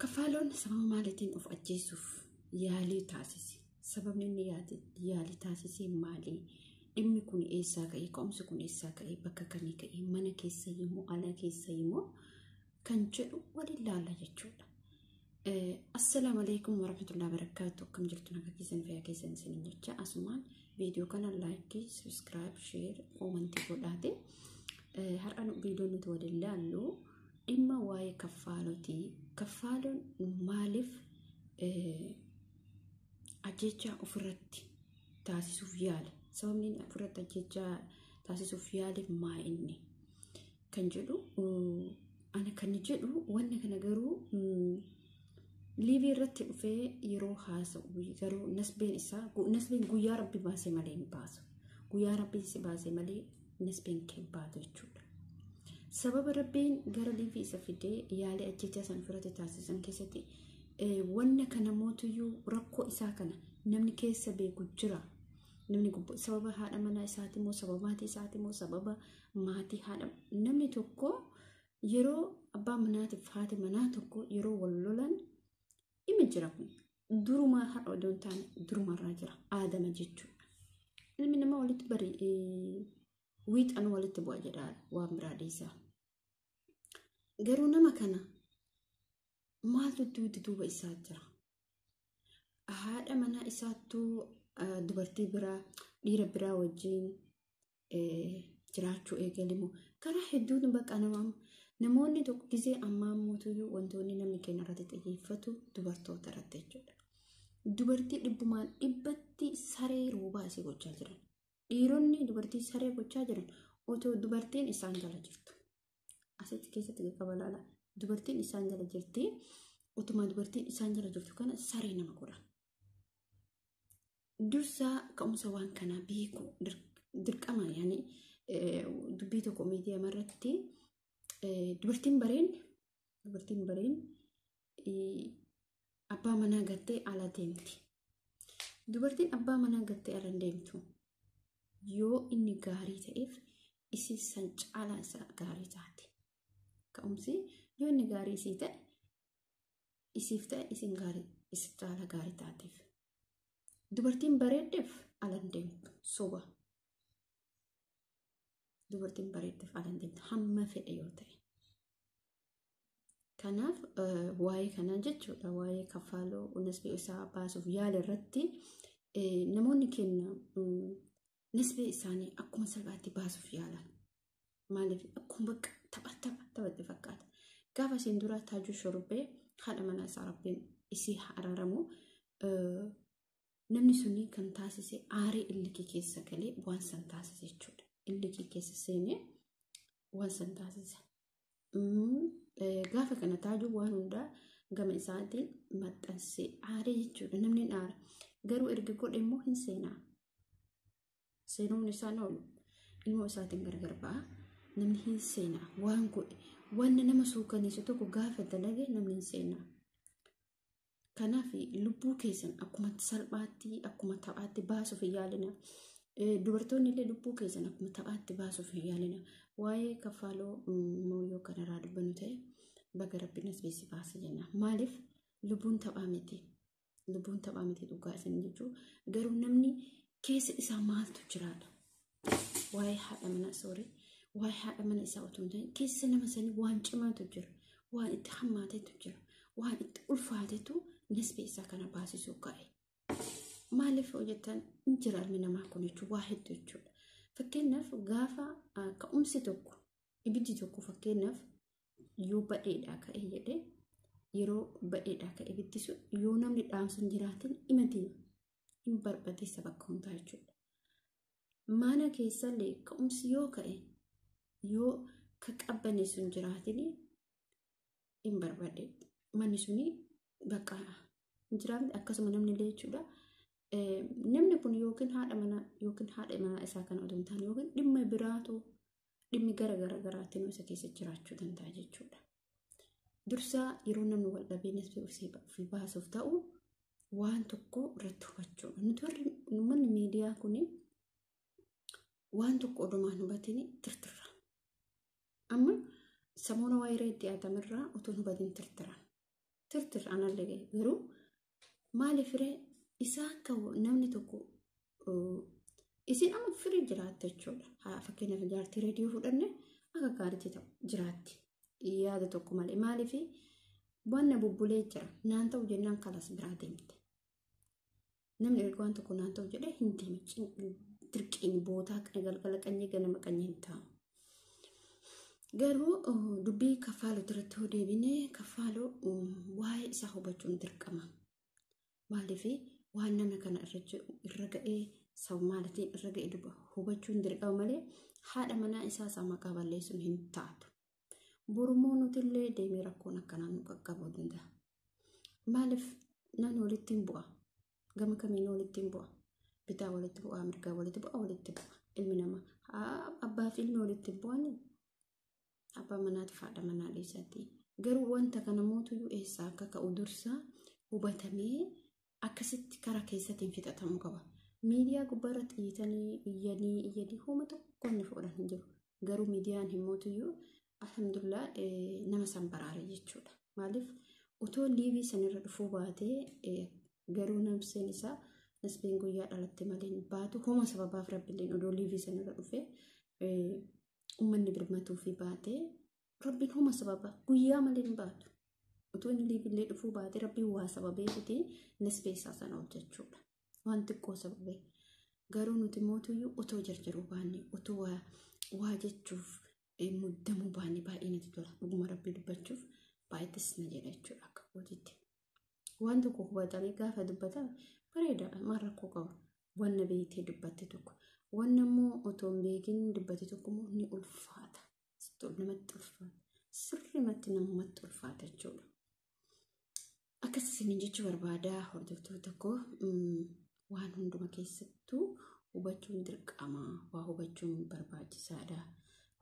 Kaffaaloon sababa maaliitiin of ajjeesuuf yaalii taasise? Sababni inni yaalii taasise maali? Dhimmi kun eessaa ka'e? Ka'umsi kun eessaa ka'e? Bakka kamii ka'e? Mana keessa immoo ala keessa immoo kan jedhu waliin laalla jechuudha. Assalaamu alaikum warahmatullahi wabarakatuh. Akkam jirtu, nagaa keessan, fayyaa keessan isiniin jecha, asumaan viidiyoo kana like, subscribe, share, comment godhaate. Har'a viidiyoon nuti waliin laallu dhimma waa'ee kaffaalooti. Kaffaaloon maaliif ajjechaa ofirratti taasisuuf yaale? Sababni inni ofirratti ajjechaa taasisuuf yaaleef maa inni? Kan jedhu ana kan jedhu wanna kana garuu live irratti dhufee yeroo haasa'u garuu nasbeen isaa, nasbeen guyyaa Rabbi baasee malee hin baasu. Guyyaa Rabbiin si baasee malee nasbeen kee baatu jechuudha. Sababa Rabbiin gara live isa fidee yaalii ajjechaa san ofirratti taasisan keessatti wanna kana mootuyyuu rakkoo isaa kana namni keessa beeku jira. Namni sababa haadha manaa isaati moo, sababa maatii isaati moo, sababa maatii haadha, namni tokko yeroo abbaa manaatiif haati manaa tokko yeroo wal lolan dhimma jira. Kun durumaa har'a odoo hin taane durumarraa jira, aadama jechuudha. Ilmi namaa walitti bari wiixan walitti bu'a jedha, waan biraa dhiisaa. Garuu nama kana maaltu duuti duuba isaa jira? Haadha manaa isaattuu dubartii biraa, dhiira biraa wajjin jiraachuu eegalimoo karaa hedduutu bakka nama namoonni tokko gisee ammaa mootuyyuu wantoonni namni keenya irratti xiyyeeffatu dubartoota irratti jechuudha. Dubartii dhibbumaan dhibbatti saree roobaa isii gochaa jiran. Dhiironni dubartii saree gochaa jiran otoo dubartiin isaan jala jirtu. Asitti keessatti qaqqaba laala. Dubartiin isaan jala jirti. Otuma dubartiin isaan jala jirtu kana saree nama godhan. Dursaa ka'umsa waan kanaa beeku dirqama, yaani dubbii tokko miidiyaa irratti dubartiin bareen abbaa manaa gattee ala deemti. Dubartiin abbaa manaa gattee ala deemtu yoo inni gaarii ta'eef isii san caalaa isaa gaarii taate. Ka'umsi yoo inni gaarii isii ta'e, isiif ta'e, isin gaarii isa caalaa gaarii taateef. Dubartiin bareeddeef ala deemtu soba. Dubartiin bareeddeef ala deemtu hamma fedhe yoo ta'e. Kanaaf waa'ee kanaa jechuudha, waa'ee kaffaaloo nasbee isaa baasuuf yaala irratti namoonni kenna nasbee isaanii akkuma salphaatti baasuuf yaalan. Maaliif akkuma bakka tapha tapha taphatti fakkaata. Gaafa isheen dura Taajuu Shorbee haadha manaa isaa, Rabbiin isii araaramu, namni suni kan taasise aarii illikii keessa galee waan san taasise jechuudha. Illikii keessa seenee waan san taasise. Gaafa kana Taajuu waan hundaa gama isaatiin maxxansee aaree jechuudha. Namni hin aara. Garuu erga godhe immoo hin seenaa. Seenuun isaan oolu. Ilmoo isaatiin gargar ba'a. Namni hin seenaa. Waan godhe, waan nama suukaneessu tokko gaafa dalage namni hin seenaa. Kanaaf lubbuu keessan akkuma salphaatti, akkuma taphaatti baasuuf hin yaalina. Dubartoonni illee lubbuu keessan akkuma taphaatti baasuuf hin yaalina. Waa'ee kaffaaloo yoo kanarraa dubbannu ta'e, baga Rabbi nasbeessi baasa jenna. Maaliif lubbuun taphaa miti. Lubbuun taphaa miti, dhugaa isin jechuun. Garuu namni keessa isaa maaltu jiraadha? Waa'ee haadha manaa, sorry. Waa'ee haadha mana isaa otoo hin ta'in keessa nama sanii waan cimaatu jira. Waan itti hammaatetu jira. Waan itti ulfaatetu nasbee isaa kana baasisuu ka'e. Maaliif hojjetan hin jira ilmi namaa kun jechuun waa hedduu jechuudha. Fakkeenyaaf gaafa ka'umsi tokko, ibiddi tokko fakkeenyaaf yoo badheedhaa ka'e jedhee, yeroo badheedhaa ka'e ibiddi sun yoo namni dhaamsu hin jiraatin ima deema. Hin barbadeessa bakka hundaa jechuudha. Mana keessallee ka'umsi yoo ka'e yoo ka qabbaneessu hin jiraatin hin barbade. Manni suni bakka hin jiraamne, akkasuma namni illee jechuudha. Namni kun yookiin haadha manaa yookiin haadha manaa isaa kana otoo hin taane yookiin dhimma biraatu, dhimmi gara gara garaatiin isa keessa jiraachuu danda'a jechuudha. Dursaa yeroo namni wal dhabee nasbee ofii baasuuf ta'u waan tokko irratti hubachuudha. Nuti warri uummanni miidiyaa kun waan tokko odumaan hubatiin tirtirra. Amma samoona waa'ee itti yaadamirraa otoo hin hubatin tirtiran. Tirtir anallee garuu maaliif ree isaan kan namni tokko isin amma firii jiraatte jechuudha. Fakkeenyaaf jaartii reediyoo fudhanne akka gaariitti ta'u jiraatti. Yaada tokko malee maaliif wanna bubbulee jira naan ta'u jennaan kalas biraa deemte. Namni erga waan tokko naan ta'u jedhee hin deeme dirqiin bootaa galgala qanyee ganama qanyee hin taa'u. Garuu dubbii kaffaaloo irratti hoo deebinee kaffaaloo waa'ee isaa hubachuun dirqama. Maaliif waan nama kana irra ga'ee sababa maaliitiin irra ga'ee hubachuun dirqama malee haadha manaa isaa isaa maqaa balleessuun hin taatu. Borummoo nutillee deemee rakkoon akkanaa nu qaqqabuu danda'a. Maaliif namni walitti hin bu'a? Gama kamiin walitti hin bu'a? Bitaa walitti bu'a, mirgaa walitti bu'a, walitti bu'a. Ilmi namaa abbaa fi ilmi walitti hin bu'anii? Abbaa manaatiif haadha manaa dhiisatti. Garuu wanta kana mootuyyuu eessaa akka ka'u dursa hubatamee akkasitti karaa keessatiin fixatamuu qaba. Miidiyaa gubbaarratti iyyatanii iyyanii iyyanii homa tokko inni fuudhan hin jiru. Garuu miidiyaan hin mootuyyuu alhamdulillah nama san baraare jechuudha. Maaliif otoo liivii sanirra dhufuu baatee garuu namseen isaa nasbeen guyyaa dhalatte malee baatu homa sababaaf rabbiilleen odoo liivii sanirra dhufee uummanni birmatuu fi baatee rabbiin homa sababa guyyaa malee hin baatu. Otoo inni liivillee dhufuu baatee rabbiin waa sababeefiti nasbee isaa sana hojjechuudha. Waan xiqqoo sababee. Garuu nuti mootuyyuu otoo jarjaruu baanne otoo waa jechuuf muddamuu baanne baay'ee natti tola. Dhuguma rabbii dubbachuuf baay'eettis na jedha jechuudha akka kootitti. Waan tokko hubatanii gaafa dubbatan bareeda maal rakkoo qaba. Wanna beektee dubbatte tokko. Wanna immoo otoo hin beekin dubbate tokko immoo ni ulfaata. Namatti ulfaata. Sirrimatti namatti ulfaata jechuudha. Akkas isiniin jechuu barbaada hordoftoota koo waan hunduma keessattuu hubachuun dirqama. Waa hubachuun barbaachisaadha.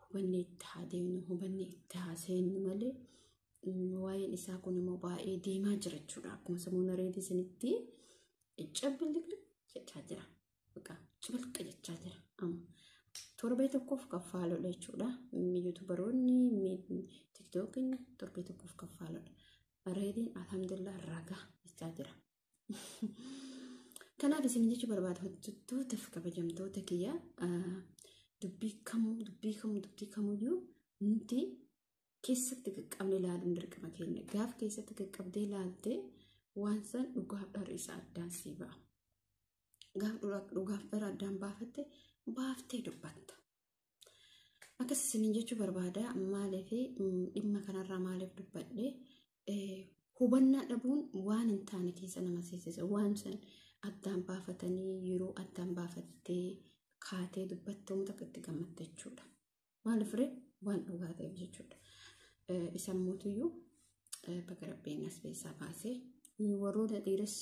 Hubannee itti haa deemnu, hubannee itti haa seennu malee waa'een isaa kun immoo baay'ee deemaa jira jechuudha. Akkuma sammuu reetii isinitti cabbiliqliq jechaa jira. Cibilqa jechaa jira. Torbee tokkoof kaffaaludha jechuudha. Yuutubaroonni tiktookiin torbee tokkoof kaffaaludha. Reediin alhamdulillah ragaa jechaa jira. Kanaaf isin jechuu barbaada hojjettootaaf kabajamtoota kiyya dubbii kamuu dubbii kamuu dubbii kamuyyuu nuti keessatti qaqqabne ilaaluun dirqama keenya. Gaaf keessatti qaqqabdee ilaalte waan san dhugaaf dharri isaa addaan sii ba'a. Gaaf dhugaaf dhara addaan baafatte baaftee dubbatta. Akkas isiniin jechuu barbaada maaliif dhimma kanarraa maaliif dubbadhe hubannaa dhabuun waan hin taane keessa nama seensisa. Waan san addaan baafatanii yeroo addaan baafattee kaatee dubbatte uummata akka itti gammadde jechuudha. Maaliif ree waan dhugaa ta'eef jechuudha. Isaan mootuyyuu bakka rabbiin nasbee isaa baasee warroota dhiiras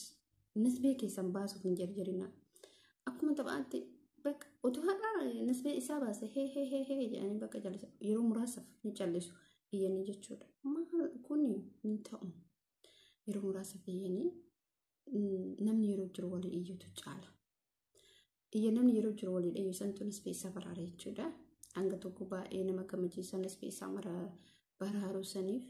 nasbee keessan baasuuf hin jarjarinaa. Akkuma taphaatti bakka otoo har'a nasbee isaa baase hee hee hee hee jedhanii bakka callisu yeroo muraasaaf ni callisu iyyanii jechuudha. Maal kun hin ta'u. Yeroo muraasaaf iyyanii namni yeroo jiru waliin iyyatu caala. Iyya namni yeroo jiru waliin iyyu santu nasbee isaa baraara jechuudha. Hanga tokko baay'ee nama gammachiisa nasbee isaa baraaruu saniif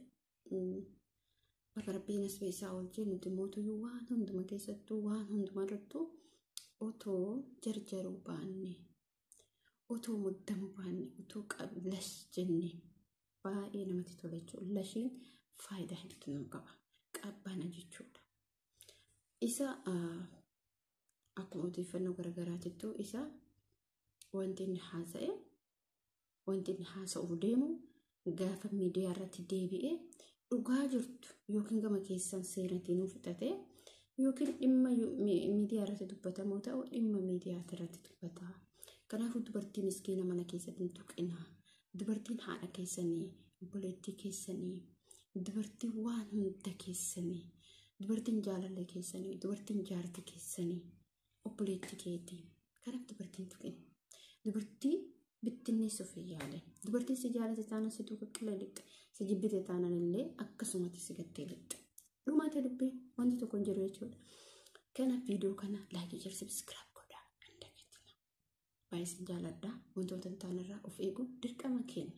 bakka rabbiin nasbee isaa oolchee nuti mootuyyuu waan hunduma keessattuu waan hunduma irrattuu otoo jarjaruu baanne otoo muddamuu baanne otoo lash jenne baay'ee namatti tola jechuudha. Lashiin faayidaa hedduu nu qaba. Qabbana jechuudha. Isa akkuma odeeffannoo garaagaraatittuu isa wanti inni haasa'e wanti inni haasa'uuf deemu gaafa miidiyaa irratti deebi'ee dhugaa jirtu yookiin gama keessan seeratiin nu fixate yookiin dhimma miidiyaa irratti dubbatamu ta'u dhimma miidiyaa irratti dubbata. Kanaafuu dubartii miskiina mana keessatti hin tuqina. Dubartiin haadha keessanii, obboleettii keessanii, dubartii waan hunda keessanii, dubartiin jaalallee keessanii, dubartiin jaartii keessanii, obboleettii keetii. Kanaaf dubartiin tuqina. Dubartii bittinneessuuf hin yaalin. Dubartiin si jaalate taanaan si duuka qilee lixxe. Si jibbite taanaan illee akkasumatti si gattee lixxe. Dhumaatee dubbii wanti tokko hin jiru jechuudha. Kanaaf viidiyoo kana laayikii share subscribe godhaa hin dagatinaa. Baay'ee isin jaaladha. Wantoota hin taane irraa of eeguun dirqama keenya.